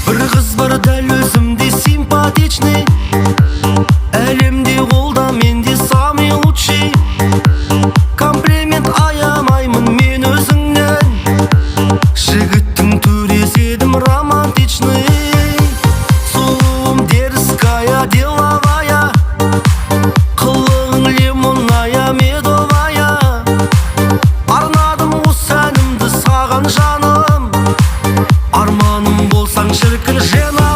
Бір қыз бар, дәл өзімдей симпатичный. Әлемде ол да, менде самый лучший. Комплимент аямаймын мен өзіңнен. Жігіттің төресі едім романтичный. Сұлуым, дерзкая, деловая. Қылығың лимонная, медовая. Арнадым осы әнімді саған, жаным. Арманым болсаң, шіркін, жена.